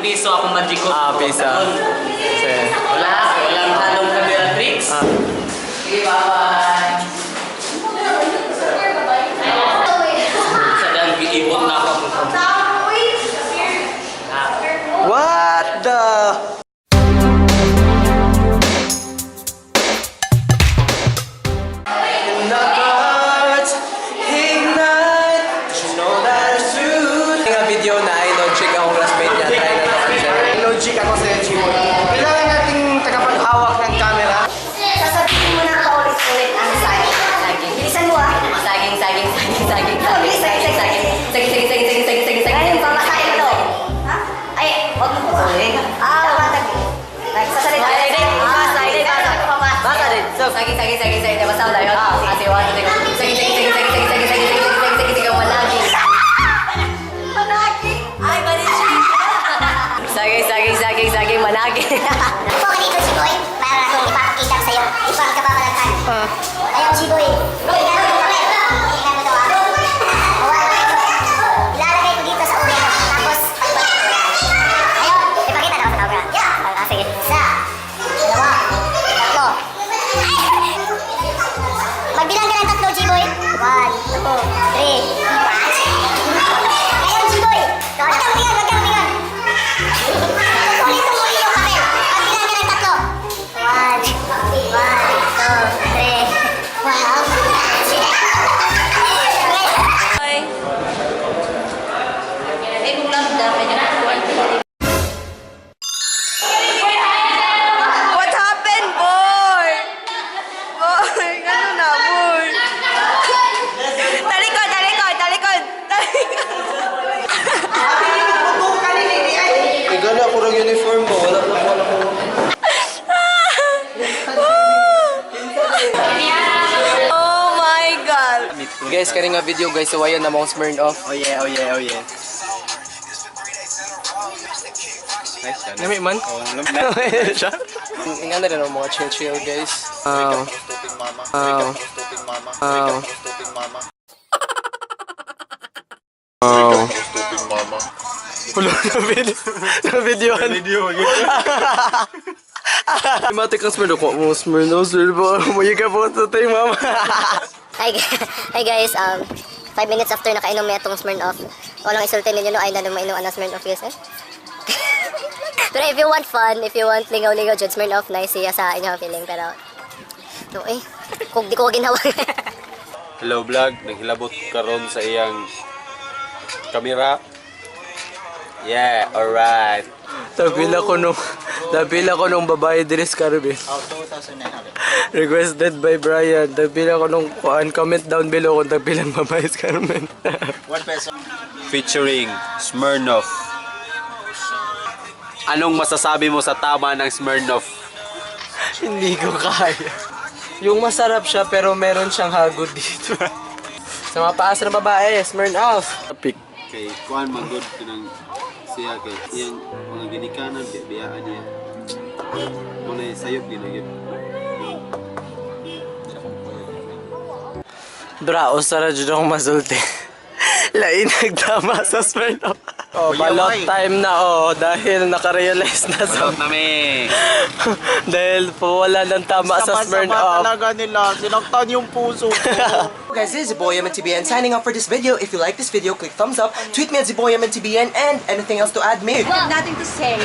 Piso ako magic ko. Ah, piso. Sige. Wala, walang halong camera tricks. Ah. Sige, bye-bye. Sa dang giibot na ako. What the? In the heart, ignite. Did you know that it's true? Nga video na ay logic akong classmate niya. Try na to answer. Logic ako sa Chiboy. Kailangan nating tagapaghawak ng camera. Sasabihin mo na paulit-ulit ang saging. Saging. Bilisan mo ah. Saging, saging, saging, saging, Saging, saging, saging, saging, saging, saging, saging, saging, saging, saging, Ay, saging, pamakain to. Ha? Ay, wag mo putulin. Ah, wag. Nagsasalita. Ay, ay, basa, ay, basa. Basa din. So, saging, saging, saging, saging, basta wala yun. Ah, sige, one, two, three, go. Saging, saging, saging, saging, saging, saging, saging, saging, saging, saging, saging, managing. Managing. Ay, managing. Saging, saging, saging, saging, managing. Upo ka dito, Chiboy, para ipapakita ko sa'yo ibang kababalaghan. Ayaw, Chiboy. Tingnan mo yung papel. Tingnan mo to, ah. One, two. Ilalagay ko dito sa ulo. Tapos, pagbalik ko yan. Ayun, ipakita na ako sa camera. Yeah. Ah, sige. Isa, dalawa, tatlo. Ay! Magbilang ka ng tatlo, Chiboy. One, two, three, four. Ngayon, Chiboy. Huwag kang humingan, huwag kang humingan. Ulit-ulit yung papel. Pagbilang ka ng tatlo. One, one, two, three, four. Eh, kung lang dami niya. What happened, boy? Boy, ano na, boy? Talikod, talikod, talikod, talikod. Igala ko ng uniform mo. Wala na wala ko. Oh my God. Guys, kani nga video guys, so ayan na mong Smirnoff. Oh yeah, oh yeah, oh yeah. Nice yan. Nami man? Oh, Siya? Nga na rin ang mga chill-chill guys. Oh. Oh. Oh. Oh. Wala na video. Na video. Video, Mati kang Smirnoff. Kuha mo Smirnoff. Smirnoff. Umuyi ka po sa tayo, mama. Hi guys, 5 minutes after nakainom may atong Smirnoff. Walang isulti ninyo no, ay na mainom ang Smirnoff guys eh. Pero if you want fun, if you want lingaw-lingaw jud Smirnoff, nice siya sa inyong feeling pero no eh, kung di ko ginawa. Hello vlog, naghilabot karon sa iyang kamera. Yeah, alright. Tapila ko nung babae diri sa Caribbean. Oh, 2,900. Requested by Brian. Tagpila ko nung kuan, comment down below kung tagpilang babae si Carmen. 1 peso. Featuring Smirnoff. Anong masasabi mo sa tama ng Smirnoff? Hindi ko kaya. Yung masarap siya pero meron siyang hagod dito. Sa mga paas ng babae, Smirnoff. Pick. Kay kuan man good kanang siya kay iyang mga ginikanan biyaan niya. Muna sayop ginagid. Bra, usara jud akong masulti. Lain nagtama sa Smirnoff. Oh, balot time na oh dahil nakarealize na sa Balot nami. dahil po wala nang tama sa Sama-sama Smirnoff. talaga nila. Sinaktan yung puso ko. Guys, this is Boy MNTBN signing off for this video. If you like this video, click thumbs up, tweet me at ZBoyMNTBN, and anything else to add, me. Nothing to say.